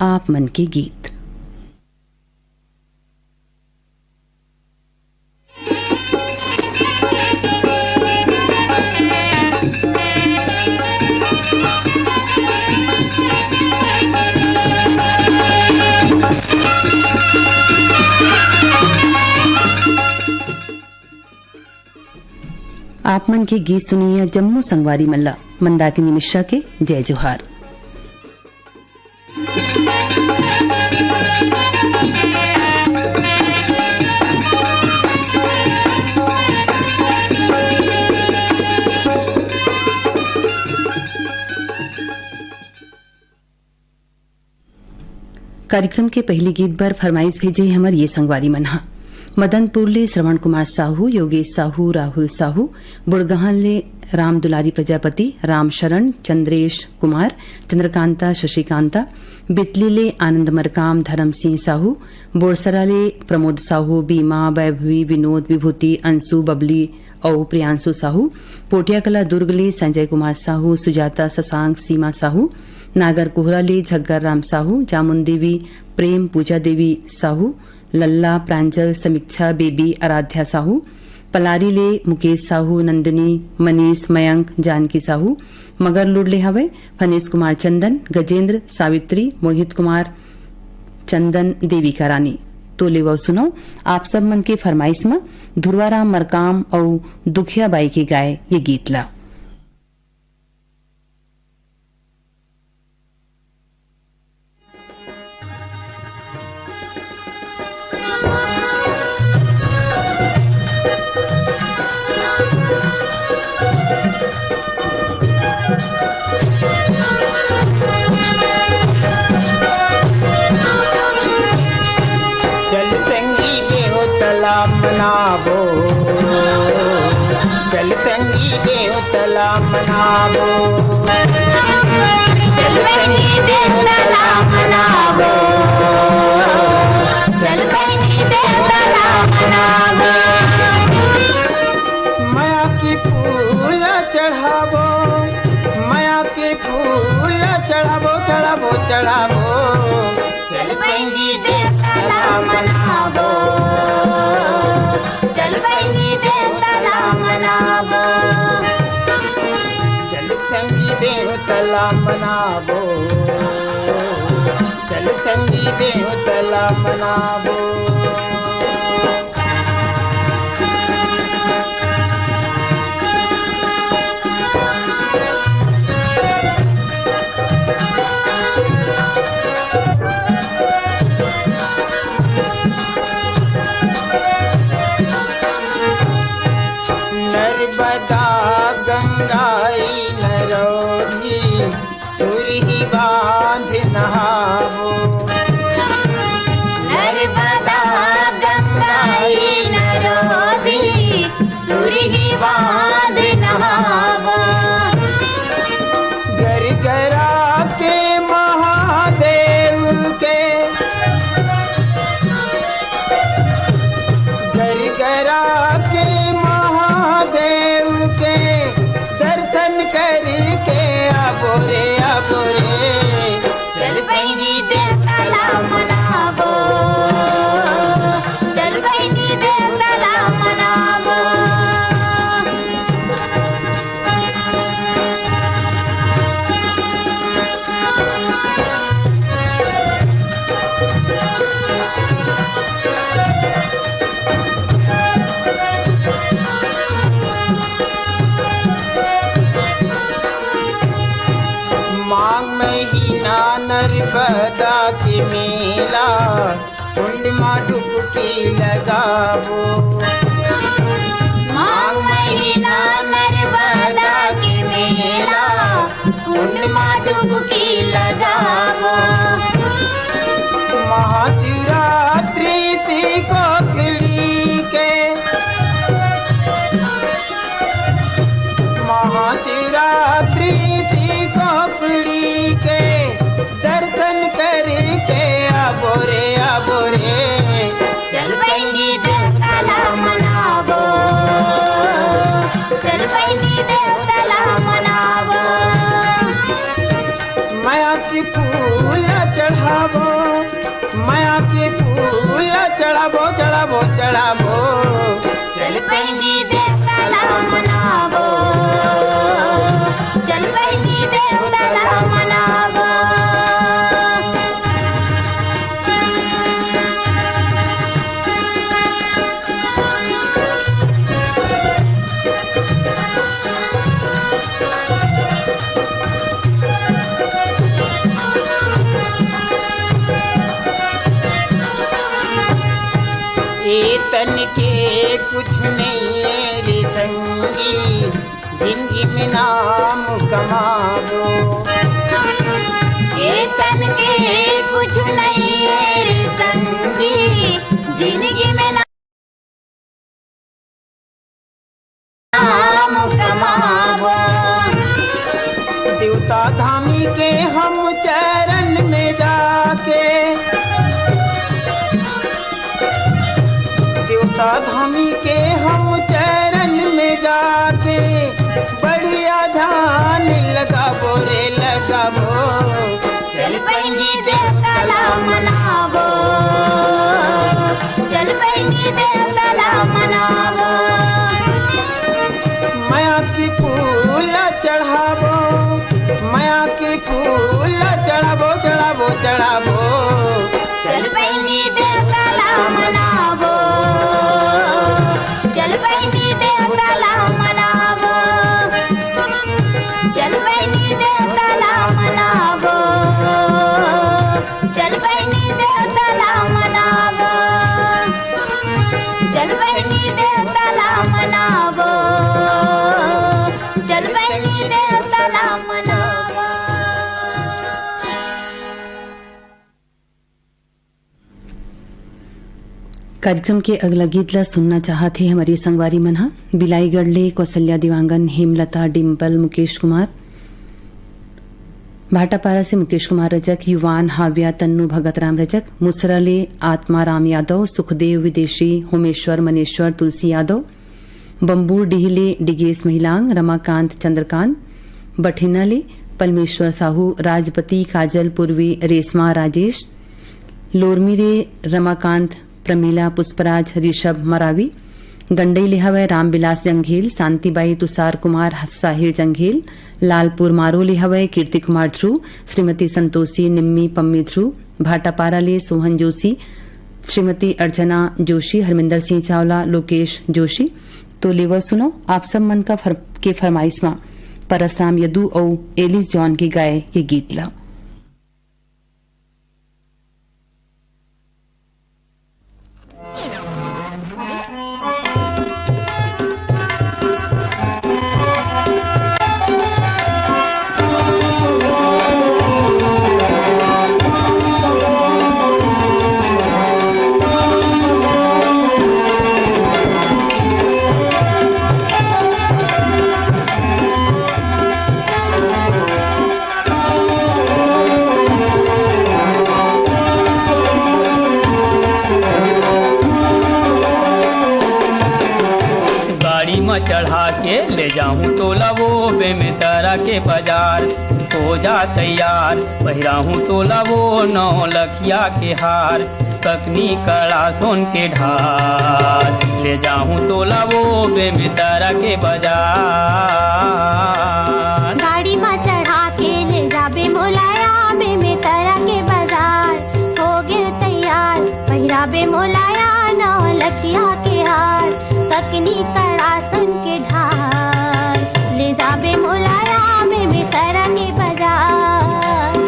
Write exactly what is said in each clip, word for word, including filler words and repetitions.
आप मन के गीत। आप मन के गीत सुनइया जम्मो संगवारी मन ला मंदाकिनी मिश्रा के जय जोहार। कार्यक्रम के पहिली गीत बर फरमाइश भेजे हमर ये संगवारी मन ह। मदनपुर ले श्रवण कुमार साहू, योगेश साहू, राहुल साहू, बुड़गहन ले राम दुलारी प्रजापति, राम शरण, चंद्रेश कुमार, चंद्रकांता, शशिकांता, बितली ले आनंद मरकाम, धर्म सिंह साहू, बोरसरा ले प्रमोद साहू, बीमा, वैभवी, विनोद, विभूति, अंशु, बबली अउ प्रियांशु साहू, पोटियाकला दुर्ग ले संजय कुमार साहू, सुजाता, शशांक, सीमा साहू, नागर कोहरा ले झग्गर राम साहू, जामुन देवी, प्रेम, पूजा देवी साहू, लल्ला, प्रांजल, समीक्षा, बेबी, आराध्या साहू, पलारी ले मुकेश साहू, नंदिनी, मनीष, मयंक, जानकी साहू, मगरलोड ले हवय फनीश कुमार चंदन, गजेंद्र, सावित्री, मोहित कुमार, चंदन, देविका रानी। तो लेवव सुनव आप सब मन के फरमाइश म धुरवाराम मरकाम अउ दुखिया बाई के गाय ये गीत ला। चल संगी देव तला मनाबो, चल संगी देव तला मनाबो, चल संगी देव तला मनाबो, चल संगी देव तला मनाबो। मया के फूल चढ़ाबो, मया के फूल चढ़ाबो, चढ़ाबो, चढ़ाबो। चल संगी देव तला मनाबो, चल संगी देव तला मनाबो, चल संगी देव तला मनाबो, चल संगी देव तला मनाबो। नर्मदा गंगा नरौधी सुरही बांध नहाबो। नर्मदा गंगा नरौधी सुरही बांध नहाबो। गरगरा के महादेव के, गरगरा के महादेव के दर्शन करके आबो रे, आबो रे। चल बहिनी देवता ला मनाबो, चल बहिनी देवता ला मनाबो। माघ महीना नर्मदा के मेला, कुंड मा डुबकी लगाबो। माघ महीना नर्मदा के मेला, कुंड मा डुबकी लगाबो। महाशिवरात्रि ती कोखली के, महाशिवरात्रि ती कोखली के दर्शन करके आबो रे, आबो रे। चल बहिनी देवता ला मनाबो, चल बहिनी देवता ला मनाबो। मया के फूल चढ़ चढ़ाबो, मया के फूल ला चढ़ाबो, चढ़ाबो, चढ़ाबो। चल बहिनी देवता ला मनाबो, चल बहिनी देवता ला मनाबो। ए तन के कुछ नहीं है रे संगी, जिंदगी में नाम कमाबो। ए तन के कुछ नहीं है रे संगी, जिंदगी में नाम कमाबो। देवता धामी के हम चरण में जाके, देवता धामी के हम चरण में जाके, बढ़िया ध्यान लगाबो रे लगाबो। चल बहिनी देवता ला मनाबो, चल बहिनी देवता ला मनाबो। मया के फूल चढ़ाबो, मया के फूल चढ़ाबो, चढ़ाबो, चढ़ाबो। चल बहिनी देवता ला मनाबो, चल बहिनी देवता ला मनाबो, चल बहिनी देवता ला मनाबो, चल बहिनी देवता ला मनाबो, चल बहिनी देवता ला मनाबो, चल बहिनी देवता ला मनाबो। कार्यक्रम के अगला गीत ला सुनना चाहत हे हमर ये संगवारी मन ह। बिलाईगढ़ ले कौशल्या, देवांगन, हेमलता, डिम्पल, मुकेश कुमार। भाटापारा से मुकेश कुमार रजक, युवान, हाव्या, तन्नू, भगत राम रजक। मुसरा ले आत्मा राम यादव, सुखदेव विदेशी, होमेश्वर, मनेश्वर, तुलसी यादव। बम्बूर डीह ले डिगेश महिलांग, रमाकांत चंद्रकांत, बठेना ले पलमेश्वर साहू, राजपति, काजल, पूर्वी, रेशमा, राजेश, लोरमी ले रमाकांत, प्रमिला, पुष्पराज, ऋषभ, मरावी, गंडई ले हवय रामविलास जंघेल, शांतिबाई, तुषार कुमार, साहिल जंघेल, लालपुर मारो ले हवय कीर्ति कुमार ध्रुव, श्रीमती संतोषी, निम्मी, पम्मी ध्रुव, भाटापारा ले सोहन जोशी, श्रीमती अर्चना जोशी, हरमिंदर सिंह चावला, लोकेश जोशी। तो लेवव सुनव आप सब मन का फर-, के फरमाइश मा परसराम यदु अउ एलिस जॉन के गाए ये गीत ला। गाड़ी म चढ़ा के ले जाहूं तोला वो बेमेतरा के बाजार। हो जा तैयार, पहिराहूं तोला वो नौ लखिया के हार, ककनी कड़ा सोन के ढाल। ले जाहूं तोला वो बेमेतरा के बाजार। गाड़ी म चढ़ा के ले जाबे मोला या बेमेतरा के बाजार। हो गे तैयार, पहिराबे मोला या नौ लखिया के हार, ककनी कड़ा सोन के ढाल। ले जाबे मोला या बेमेतरा के बाजार।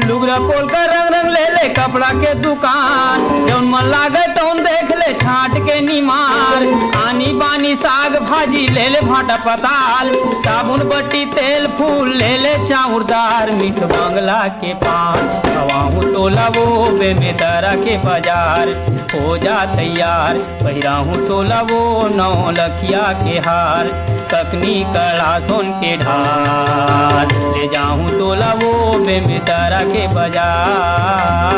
लुगरा पोलका रंग रंग ले ले कपड़ा के दुकान, जौन मन लागे तौन देख ले छांट के निमार। आनी बानी साग भाजी ले ले भाटा पताल, साबुन बट्टी तेल फूल ले ले चाउर दार। मीठ बंगला के पान खवाहूं तोला वो बेमेतरा के बाजार। हो जा तैयार, पहिराहूं तोला वो नौ लखिया के हार। ककनी कड़ा सोन के ढाल, ले जाहूं तोला वो बेमेतरा के बाजार।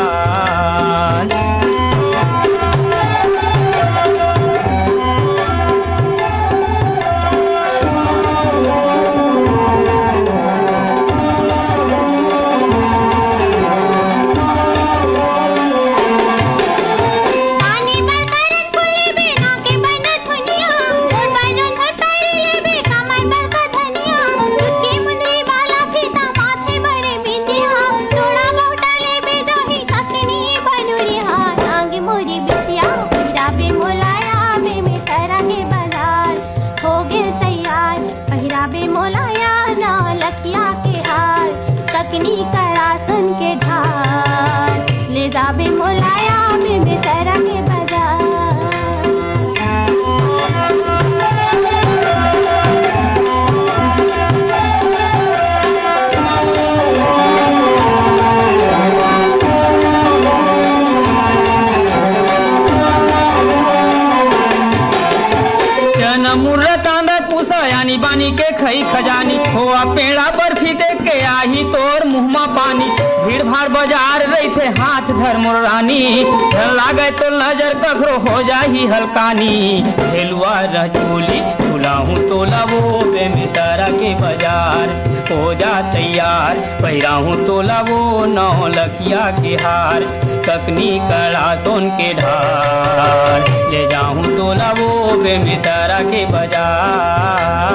चना मुर्रा कांदा कुसा यानी बानी के खई खजानी, होआ पेड़ा बर्फी देख के आही तोर मुंह मा पानी। भीड़ भाड़ बाजार रहिथे, हाथ धर मोर रानी, धन लागे तो नजर कखरो हो जाही हलकानी। हेलुआ रह चोली फुलाहूं तोला वो बेमेतरा के बाजार, हो जा तैयार पहिराहूं तोला वो नौ लखिया के हार। ककनी कड़ा सोन के ढाल, ले जाहूं तोला वो बेमेतरा के बाजार।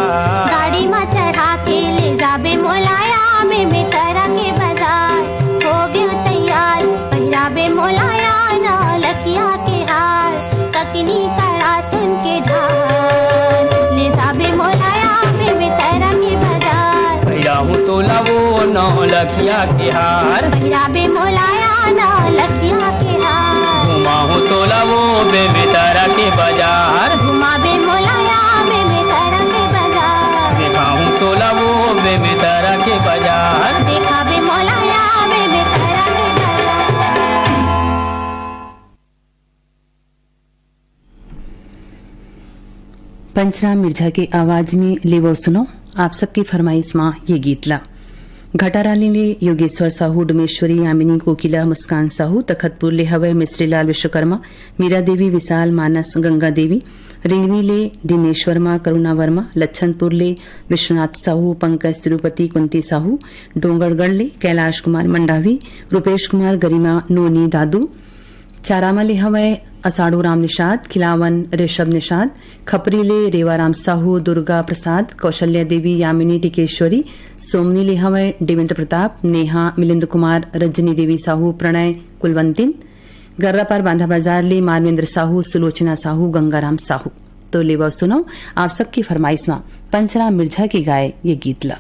गाड़ी मा चढ़ा के ले जाबे मोला या बेमेतरा के बाजार। हो गयो तैयार पहिराबे मोला या नौ लखिया के हार। ककनी कड़ा सोन के ढाल, ले जाबे मोला या बेमेतरा के बाजार। पहिराहूं तोला वो नौ लखिया के हार। पहिराबे मोला या नौ लखिया के हार। घुमाहूं तोला वो बेमेतरा के बाजार। घुमाबे मोला या बेमेतरा के बाजार। देखाहूं तोला वो बेमेतरा के बाजार। देखाबे मोला या बेमेतरा के बाजार। पंचराम मिर्झा के आवाज में लेवव सुनो आप सबकी फरमाइश मा ये गीत ला। घटाराली ले योगेश्वर साहू, डुमेश्वरी, यामिनी, कोकिला, मुस्कान साहू, तखतपुर ले हवय मिश्रीलाल विश्वकर्मा, मीरा देवी, विशाल, मानस, गंगा देवी, रिंगनी ले दिनेश वर्मा, करुणा वर्मा, लच्छनपुर ले विश्वनाथ साहू, पंकज तिरुपति, कुंती साहू, डोंगरगढ़ ले कैलाश कुमार मंडावी, रूपेश कुमार, गरिमा, नोनी, दादू, चारामा ले हवय असाड़ू राम निषाद, खिलावन ऋषभ निषाद, खपरी ले रेवाराम साहू, दुर्गा प्रसाद, कौशल्या देवी, यामिनी टिकेश्वरी, सोमनी ले हवय देवेंद्र प्रताप, नेहा, मिलिंद कुमार, रजनी देवी साहू, प्रणय कुलवंतिन, गर्रापार बांधा बाजार ले मानवेंद्र साहू, सुलोचना साहू, गंगाराम साहू। तो लेवा सुनो आप सबकी फरमाइश मा पंचराम मिर्झा के गाए ये गीत ला।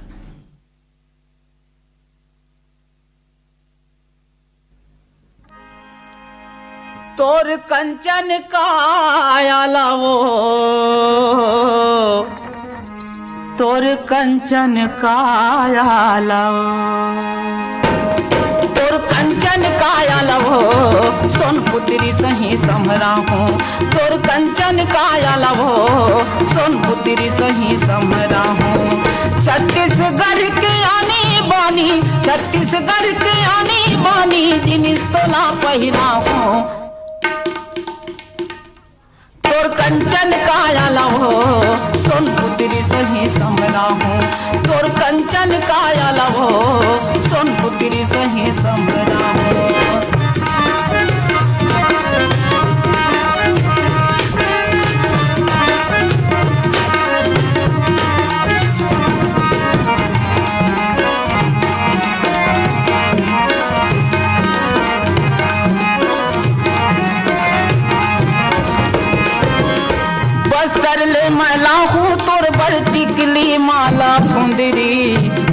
तोर कंचन काया लावो, तोर कंचन काया लावो, तोर कंचन काया लावो, सोन पुत्री सही समरा हूँ। तोर कंचन काया लावो, सोन पुत्री सही समरा हूँ। छत्तीसगढ़ के आनी बानी, छत्तीसगढ़ के आनी बानी, जिनिस तोला पहिरा हूँ। तोर कंचन काया लावो, सोन पुत्री सही समरा हूँ। तोर कंचन काया लावो, सोन पुत्री सही समरा हूँ। बस्तर ले मैं लाहूँ तोर बर टिकली माला फुंदरी,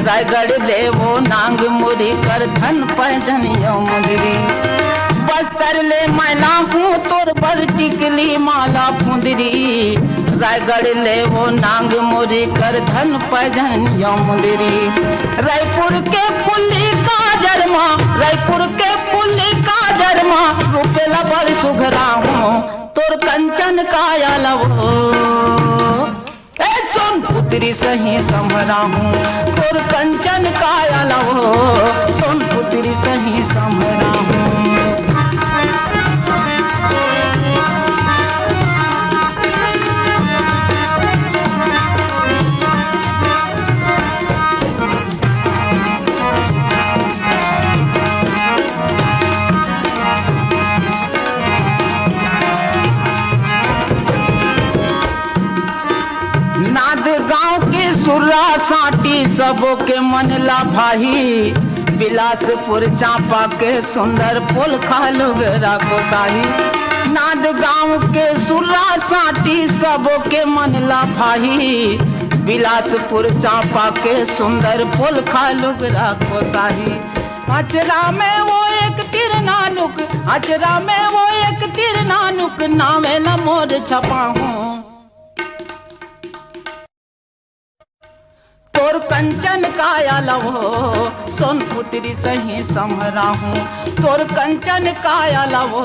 रायगढ़ ले वो नांग मुरी कर धन पैजनियो मुंदरी। बस्तर ले मैं लाहूँ तोर बर टिकली माला फुंदरी, रायगढ़ ले वो नांग मुरी कर धन पैजनियो मुंदरी। रायपुर के फुल्ली काजर मा, रायपुर के फुल्ली काजर मा, रूपेला बड़ सुघरा हूँ, तोर कंचन काया लावो। ए सुन, सही संभराहूँ, तोर कंचन काया ला वो, सोन पुतरी सही संभराहूँ। नांद गांव के सुर्रा सांटी, सबो के मन ला भाही। बिलासपुर चांपा के सुंदर पोलखा लुगरा कोसाही। नांद गांव के सुर्रा सांटी, सबो के मन ला भाही। बिलासपुर चांपा के सुंदर पोलखा लुगरा कोसाही। अचरा में वो एक तीर नानुक, अचरा में वो एक तीर नानुक, नावे ला मोर छपाहूँ। तोर कंचन काया ला वो, सोन पुतरी सही संभराहूँ। तोर कंचन काया ला वो,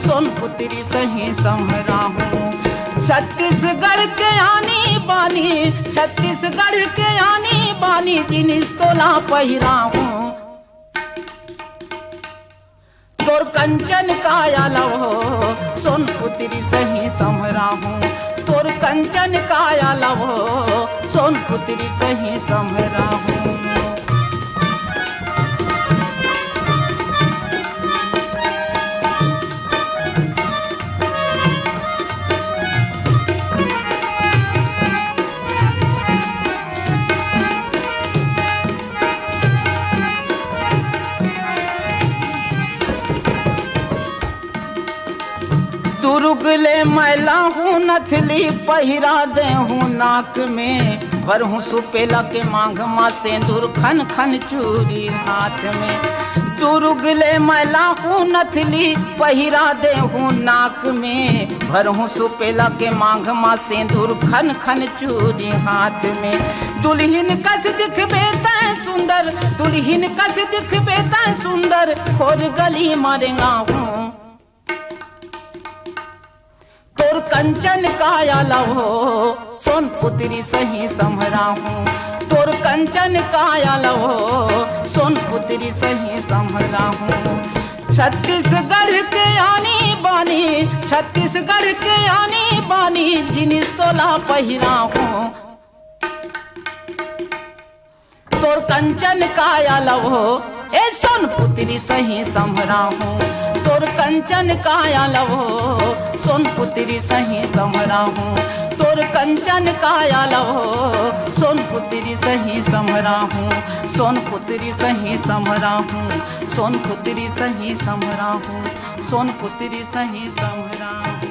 सोन पुतरी सही संभराहूँ। छत्तीसगढ़ के आनी बानी, छत्तीसगढ़ के आनी बानी, जिनिस तोला पहिराहूँ। तोर कंचन काया ला वो, सोन पुतरी सही संभराहूँ। तोर कंचन काया ला वो, सोन पुतरी सही संभराहूँ। दुरुग ले मैं लाहूँ नथली, पहिरा देहूँ नाक में, भरहूँ सुपेला के मांग मा सेंदूर, खन खन चूरी हाथ में। दुरुग ले मैं लाहूँ नथली, पहिरा देहूँ नाक में, भरहूँ सुपेला के मांग मा सेंदूर, खन खन चूरी हाथ में। दुल्हिन कस दिखबे तैं सुंदर, दुल्हिन कस दिखबे तैं सुंदर, खोर गली मा रेंगाहूँ। तोर कंचन काया ला वो, सोन पुतरी सही संभराहूँ। तोर कंचन काया ला वो, सोन पुतरी सही संभराहूँ। छत्तीसगढ़ के आनी बानी, छत्तीसगढ़ के आनी बानी, जिनिस तोला पहिराहूँ। तोर कंचन काया ला वो, ए सोन पुतरी सही संभराहूँ। तोर कंचन काया ला वो, सोन पुतरी सही संभराहूँ। तोर कंचन काया ला वो, सोन पुतरी सही संभराहूँ। सोन पुतरी सही संभराहूँ। सोन पुतरी सही संभराहूँ। सोन पुतरी सही संभराहूँ।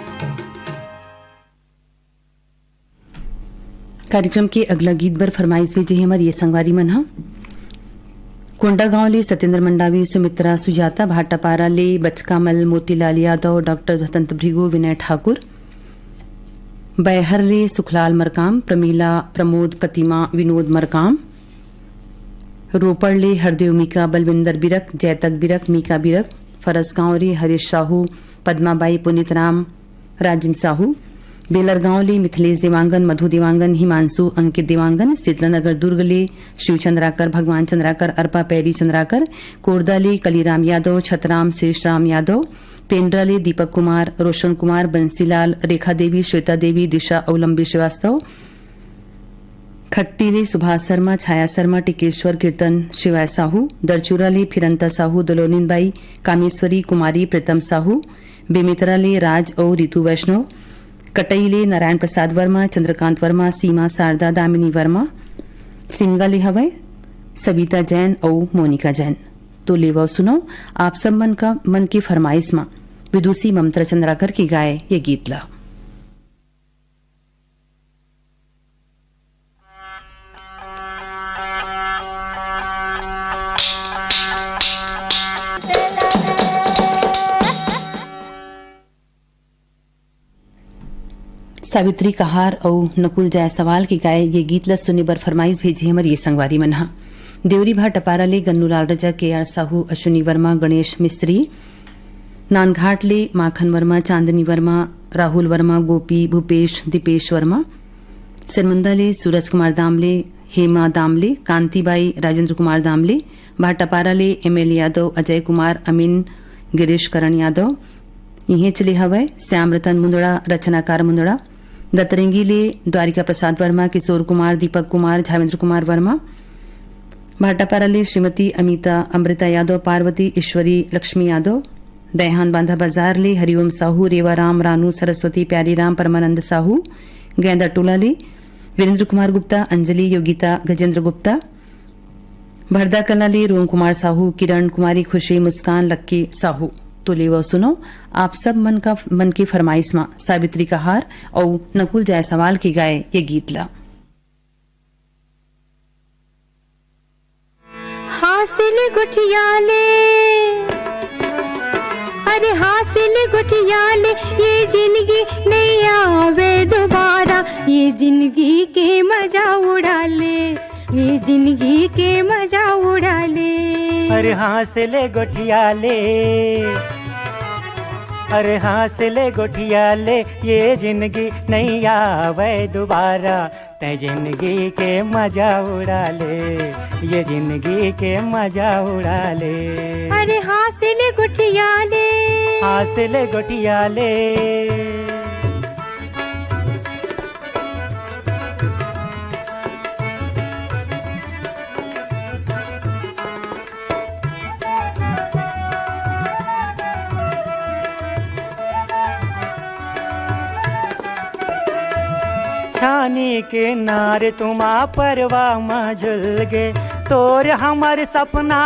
कार्यक्रम के अगला गीत बर फरमाइश भेजे हे हमर ये संगवारी मन ह। कोंडागांव ले सत्येंद्र मंडावी, सुमित्रा, सुजाता, भाटापारा ले बचकामल, मोतीलाल यादव, डॉक्टर बसंत भृगु, विनय ठाकुर, बैहर ले सुखलाल मरकाम, प्रमीला, प्रमोद, प्रतिमा, विनोद मरकाम, रोपड़ ले हरदेव मीका, बलविंदर बिरक, जैतक बिरक, मीका बिरक, फरसगांव ले हरीश साहू, पद्माबाई, पुनीत राम, राजिम साहू, बेलरगांव ले मिथिलेश देवांगन, मधु देवांगन, हिमांशु, अंकित देवांगन, शीतलानगर दुर्ग ले शिव चंद्राकर, भगवान चंद्राकर, अर्पा पैरी चंद्राकर, कोरदा ले कलीराम यादव, छतराम, शेषराम यादव, पेंड्रा ले दीपक कुमार, रोशन कुमार, बंसीलाल, रेखा देवी, श्वेता देवी, दिशा अउ लंबी श्रीवास्तव, खट्टी ले सुभाष शर्मा, छाया शर्मा, टिकेश्वर, कीर्तन, शिवाय साहू, दरचूरा ले फिरंता साहू, दुलोनिन बाई, कामेश्वरी, कुमारी, प्रीतम साहू, बेमेतरा ले राज अउ रितु वैष्णव, कटई ले नारायण प्रसाद वर्मा, चंद्रकांत वर्मा, सीमा, शारदा, दामिनी वर्मा, सिमगा ले हवय सविता जैन अउ मोनिका जैन। तो लेवव सुनव आप सब मन का, मन के फरमाइश मा विदुषी ममता चंद्राकर के गाए ये गीत ला। सावित्री कहार अउ नकुल जायसवाल के गाए ये गीत ल सुने बर फरमाइश भेजे हमर ये संगवारी मन ह। देवरी भाटापारा ले गन्नूलाल रजा, के आर साहू, अश्विनी वर्मा, गणेश मिस्त्री, नांदघाट ले माखन वर्मा, चांदनी वर्मा, राहुल वर्मा, गोपी, भूपेश, दीपेश वर्मा, सरमुंदा ले सूरज कुमार दामले, हेमा दामले, कांतिबाई, राजेंद्र कुमार दामले, भाटापारा ले एम एल यादव, अजय कुमार, अमीन, गिरीश करण यादव, इहें चले हवय श्याम रतन मुंदड़ा, रचनाकार मुंदड़ा, दतरेंगी ले द्वारिका प्रसाद वर्मा, किशोर कुमार, दीपक कुमार, झावेंद्र कुमार वर्मा, भाटापारा ले श्रीमती अमिता, अमृता यादव, पार्वती, ईश्वरी, लक्ष्मी यादव, दयाहान बांधा बाजार ले हरिओम साहू, रेवा राम, रानू, सरस्वती, प्यारी राम, परमानंद साहू, गैंदा टोला ले वीरेंद्र कुमार गुप्ता, अंजलि, योगिता, गजेंद्र गुप्ता, भरदा कला ले रोम कुमार साहू, किरण कुमारी, खुशी, मुस्कान, लक्की साहू। तो लेवव सुनो आप सब मन का, मन की फरमाइश मा सावित्री कहार अउ नकुल जायसवाल के गाए ये गीत ला। हासिल गुठिया ले, अरे हासिल गुठिया ले, ये जिंदगी नहीं आवे दोबारा, ये जिंदगी के मजा उड़ा ले, ये जिंदगी के मजा उड़ा ले। अरे हासिल गुठिया ले, अरे हासिल गुठिया ले, ये जिंदगी नहीं आवे दोबारा। तै जिंदगी के मजा उड़ा ले, ये जिंदगी के मजा उड़ा ले। अरे हासिल गुठिया ले। हासिल गुठिया ले। छानी के नार तुमा परवा मा झुल गे, तोर हमर सपना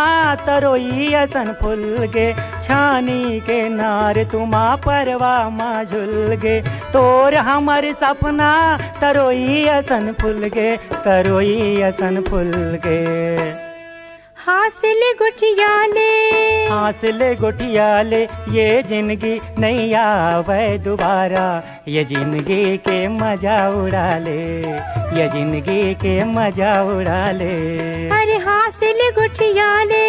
तरोई असन फूल गे। छानी के नार तुमा परवा मा झुल गे, तोर हमर सपना तरोई असन फूल गे, तरोई असन फूल गे। हासिल गुठिया ले। हासिल गुठिया ले, ये जिंदगी नहीं आवे दोबारा। ये जिंदगी के मजा उड़ा ले, ये जिंदगी के मजा उड़ा ले। अरे हासिल गुठिया ले।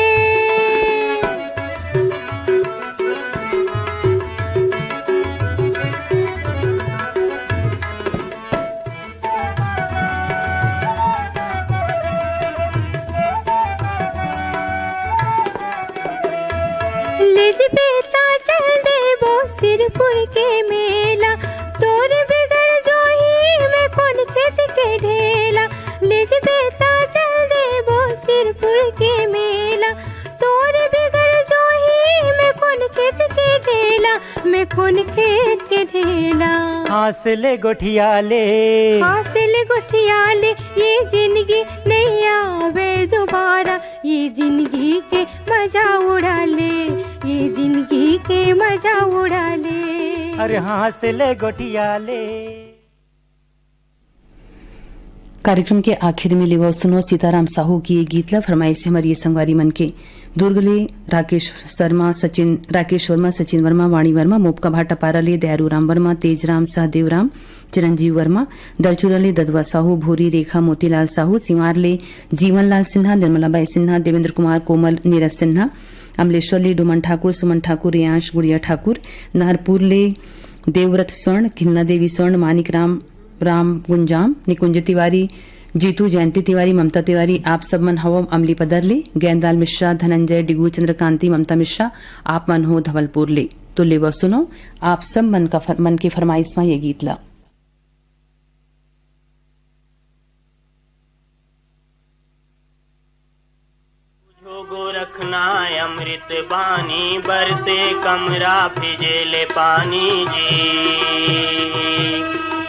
लेजबे ता चल देबो सिरपुर के मेला, तोर बिगर जोही में कोन खेत के ढेला। लेजबे ता चल देबो सिरपुर के मेला, तोर बिगर जोही में कोन खेत के ढेला, में कोन खेत के ढेला। हासिल गुठिया ले। हासिल गुठिया ले, ये जिंदगी नहीं आवे दोबारा, ये जिंदगी के मजा उड़ा ले, ये जिंदगी के मजा उड़ा ले। अरे हासिल गुठिया ले। कार्यक्रम के आखिर में लेवव सुनो सीताराम साहू के ये गीत ला, फरमाइश हे हमर ये संगवारी मन के। दुर्ग ले राकेश शर्मा, सचिन, राकेश वर्मा, सचिन वर्मा, वाणी वर्मा, मोपका भाटापारा ले दयारू राम वर्मा, तेज राम, सहदेव राम, चिरंजीव वर्मा, दरचूरा ले ददवा साहू, भूरी रेखा, मोतीलाल साहू, सिंवार ले जीवन लाल सिन्हा, निर्मला बाई सिन्हा, देवेंद्र कुमार, कोमल, नीरज सिन्हा, अमलेश्वर ले डोमन ठाकुर, सुमन ठाकुर, रियांश, गुड़िया ठाकुर, नारपुर ले देवव्रत स्वर्ण, घिन्ना देवी स्वर्ण, मानिक राम, राम गुंजाम, निकुंज तिवारी, जीतू, जयंती तिवारी, ममता तिवारी, आप सब मन हवव अमली पदर ले, गैंदाल मिश्रा, धनंजय डिगू, चंद्रकांति, ममता मिश्रा, आप मन हो धवलपुर ले। तो लेवव सुनो आप सब मन का फर-, मन के फरमाइश मा ये गीत ला। बुझो गोरखनाथ अमृत बानी, बरसे कमरा फिजेले पानी जी।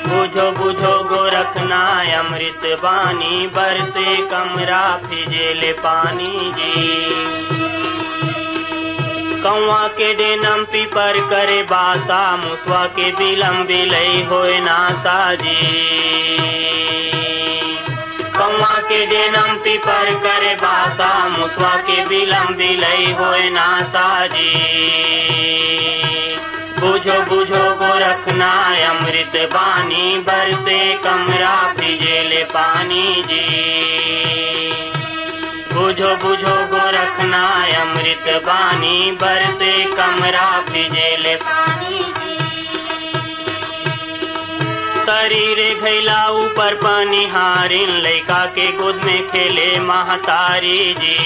बुझो, बुझो गोरखनाथ अमृत बानी, बरसे कमरा फिजेले पानी जी। कौआ के डेनम पीपर करे बासा, मुसवा के बिलम बिलई होए नासा जी। कौआ के डेनम पीपर करे बासा, मुसवा के बिलम बिलई होए नासा जी। बुझो, बुझो गोरखनाथ अमृत बानी, बरसे कमरा फिजेले पानी जी। बुझो, बुझो गोरखनाथ अमृत बानी, बरसे कमरा फिजेले पानी जी। तरी रे घैला ऊपर पनिहारिन, लइका के गोद में खेले महतारी जी।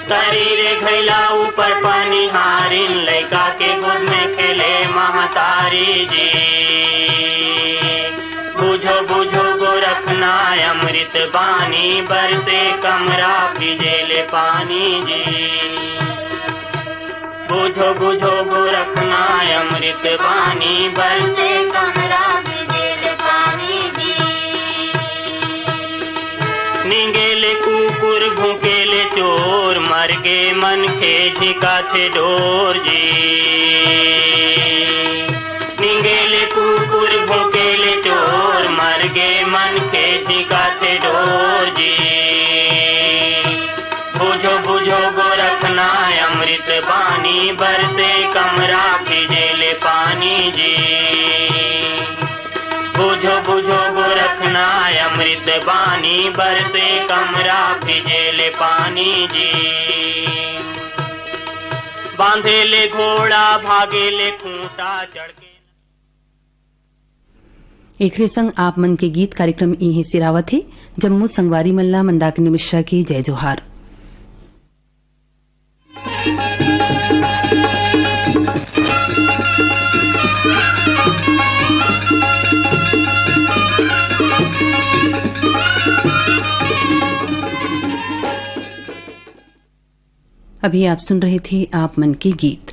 तरी रे घैला ऊपर पनिहारिन, लइका के गोद में खेले महतारी जी। बुझो बुझो गोरखना अमृत बानी, बरसे कमरा पीजे ले पानी जी। बुझो बुझो गोरखना अमृत बानी, बरसे कमरा पीजे ले पानी जी। निंगेले कुकुर भूकेले चोर, मरगे मनखे झिकाथे डोर जी। निंगेले कुकुर भूकेले चोर, मरगे मनखे झिकाथे डोर जी। बुझो बुझो गोरखना अमृत बानी, बरसे कमरा पीजे ले पानी जी। बुझो बुझो गोरखना अमृत बानी, बरसे कमरा पीजे ले पानी जी। बांधे ले घोड़ा भागे ले खूंटा चढ़ के। एकरे संग आप मन के गीत कार्यक्रम इहें सिरावत हे। जम्मो संगवारी मन ला मंदाकिनी मिश्रा के जय जोहार। अभी आप सुन रहे थे आप मन के गीत।